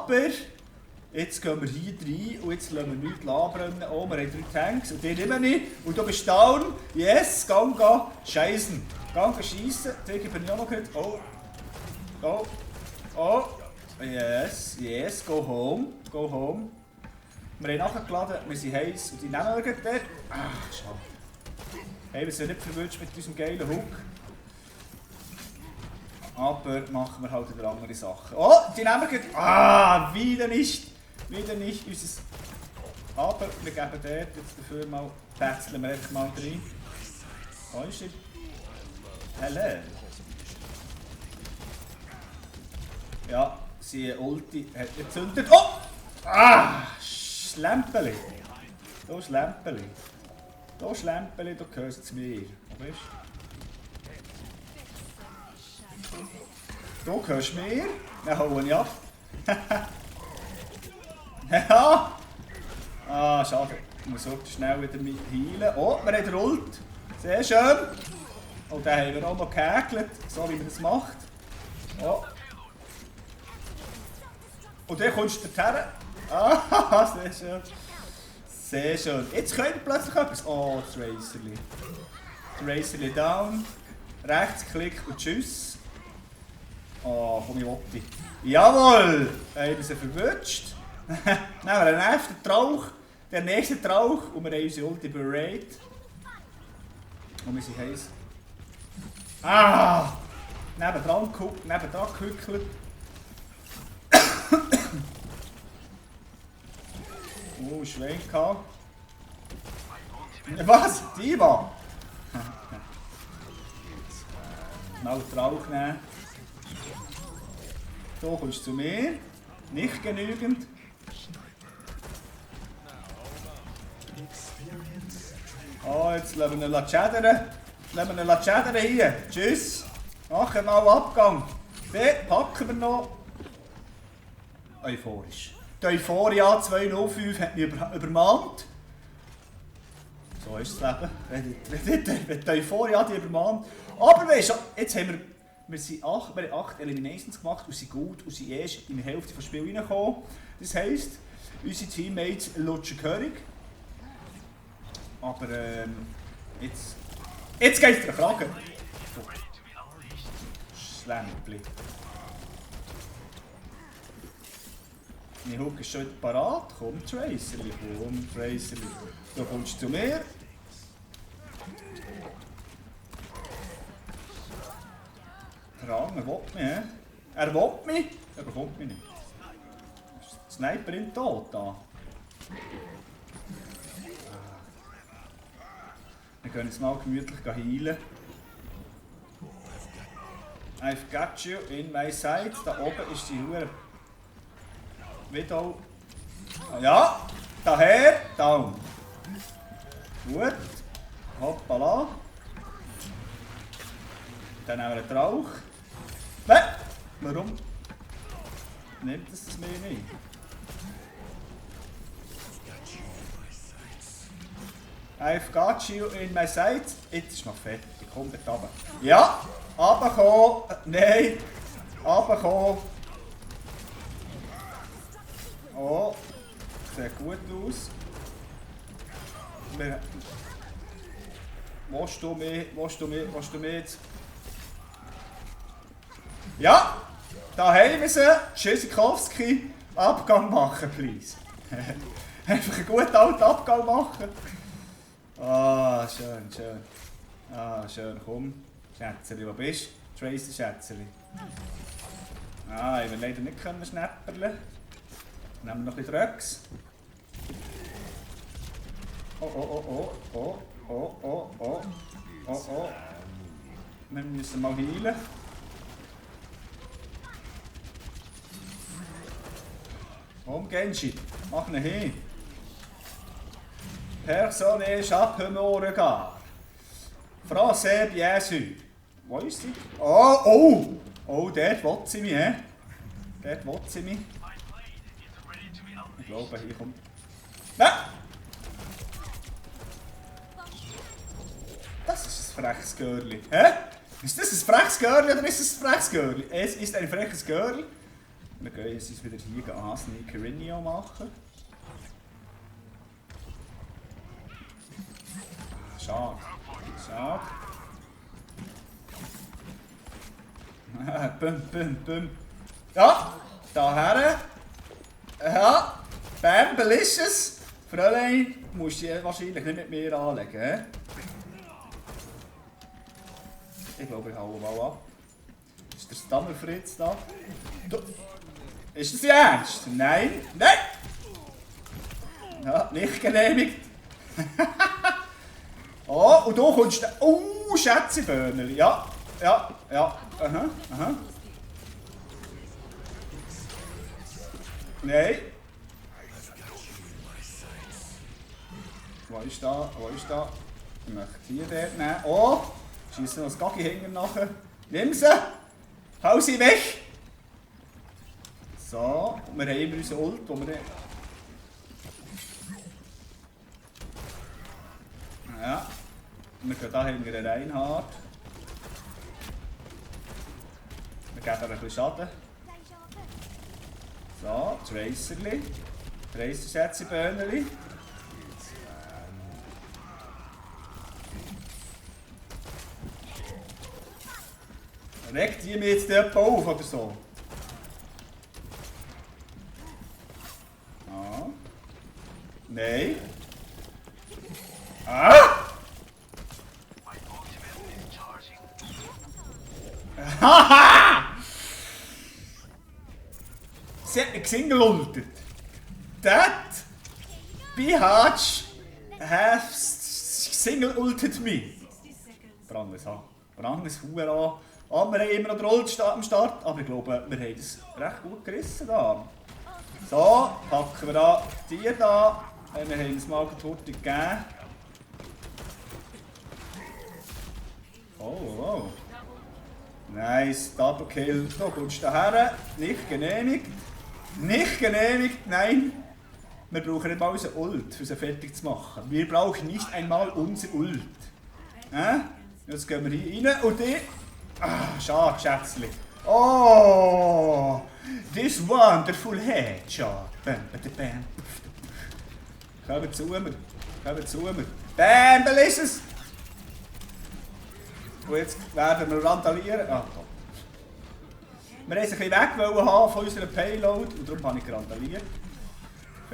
Aber jetzt gehen wir hier rein und jetzt lassen wir nichts anbrennen. Oh, wir haben 3 Tanks und die nehmen nicht. Und du bist down. Yes, gang scheißen. Gang schiessen. Den gebe ich auch noch gut. Oh. Oh. Oh. Yes, yes, go home. Go home. Wir haben nachgeladen, wir sind heiß und die nehmen wir gleich dort. Ach, schade. Hey, wir sind nicht verwünscht mit unserem geilen Hook. Aber machen wir halt wieder andere Sachen. Oh, die nehmen wir gleich. Ah, wieder nicht. Wieder nicht unser. Aber wir geben dort jetzt dafür mal. Wechseln wir einfach mal rein. Wo ist er? Hello. Ja, sie Ulti hat nicht gezündet. Oh! Ah! Schlempeli. Da Schlempeli. Da Schlempeli, da gehörst zu mir. Wo bist du? Da gehörst du mir. Dann hauen ich ab. Ja! Ah, schade. Ich muss auch schnell wieder mit heilen. Oh, wir haben den Ult. Sehr schön. Und dann haben wir auch noch gehäkelt, so wie man das macht. Oh. Und dann kommst du dorthin. Ah, sehr schön. Sehr schön. Jetzt können wir plötzlich etwas. Oh, das Racerli. Das Racerli down. Rechtsklick und tschüss. Oh, komm ich Otti. Jawohl! Haben wir sie verwünscht. Nehmen wir einen nächsten Trauch. Der nächste Trauch. Und wir haben unsere Ulti bereit. Und wir sind heiß. Ah! Nebendran gehückelt. Oh, Schwein gehabt. Was? Diva? Mal den Rauch nehmen. So kommst du zu mir. Nicht genügend. Oh, jetzt lassen wir ihn schädern. Lassen wir ihn schädern hier. Tschüss. Nachher mal Abgang. Den packen wir noch. Euphorisch. Die Euphoria 205 hat mich übermannt. So ist das Leben. Wenn die Euphoria die übermannt. Aber weißt du, jetzt haben wir haben 8 Eliminations gemacht und sind gut und sind erst in der Hälfte des Spiels reingekommen. Das heisst, unsere Teammates lutschen gehörig. Aber jetzt geht es dir Frage. Schlempli. Mein Hook ist schon parat. Komm, Tracerli. Komm, Tracerli. Du kommst zu mir. Rang, er will mich, Er will mich. Er bekommt mich nicht. Sniper in Tod da. Wir können jetzt mal gemütlich heilen. I've got you in my sight. Da oben ist die Hure. Wieder. Ja, daher, down. Gut. Hoppala. Dann nehmen wir einen Rauch. Warum nimmt es mir nicht? I've got you in my sight. Jetzt ist noch fertig. Komm dort runter. Ja, runterkommen. Nein, runterkommen. Oh, sieht gut aus. Willst du mich jetzt? Ja, da haben wir sie. Tschüssikowski. Abgang machen, please. Einfach einen guten alten Abgang machen. Ah, schön, schön. Ah, schön, komm. Schätzeli, wo bist du? Tracy Schätzeli. Ah, ich will leider nicht schnäpperle. Nehmen wir noch ein bisschen Drugs. Oh, oh, oh, oh, oh, oh, oh, oh, oh. Wir müssen mal heilen. Komm, Genji, mach ihn hin. Personne chape mon regard. Français bien sûr. Wo ist sie? Oh, oh! Oh, dort will sie mich, hä? Dort will sie mich. Ich glaube, hier kommt... Ah! Das ist ein freches Girli. Hä? Ist das ein freches Girli oder ist es ein freches Girli? Es ist ein freches Girl. Wir gehen jetzt wieder hier ansneaken, Rinio machen. Schade. Schade. Bum, bum, bum. Ja, daher. Ja, bam, delicious. Fräulein, musst du wahrscheinlich nicht mit mir anlegen, he? Ich glaube, ich hau mal ab. Ist der Stammerfritz da? Du. Ist das ernst? Nein! Nein! Ja, nicht genehmigt. Oh, und du kommst da. Oh, Schätzeböhner. Ja, ja, ja. Aha, aha. Nein. Wo ist da? Wo ist da? Ich möchte hier dort nehmen. Oh! Schießen noch das Gaggi hinten nachher. Nimm sie! Hau sie weg! So, wir haben immer unsere Ult, wo wir nicht. Ja. Wir gehen hier hinten den Reinhardt. Wir geben ihm ein bisschen Schaden. So, Tracerli. Tracer setzt die Böhnerli. Regt die mir jetzt dort auf oder so? Ah. Nein. Ah! Haha! Sie hat mich gesingelultet. That Bihatch has single-ulted me. Brandes an. Brandes Huer an. Ah, wir haben immer noch den Ult am Start, aber ich glaube, wir haben das recht gut gerissen da. So, packen wir an die da. Wir haben es mal Torte gegeben. Oh, oh. Nice, Double Kill. Da kommst du her. Nicht genehmigt. Nicht genehmigt, nein. Wir brauchen nicht mal unsere Ult, um sie fertig zu machen. Wir brauchen nicht einmal unsere Ult. Jetzt gehen wir hier rein und die. Ah, schade, Schätzli. Oh, this wonderful headshot. Bam, bam, bam. Kommen zu mir. Kommen zu mir. Bam, delicious. Und jetzt werden wir randalieren. Ah, top. Wir wollten es ein bisschen weg haben von unserer Payload und darum habe ich randaliert.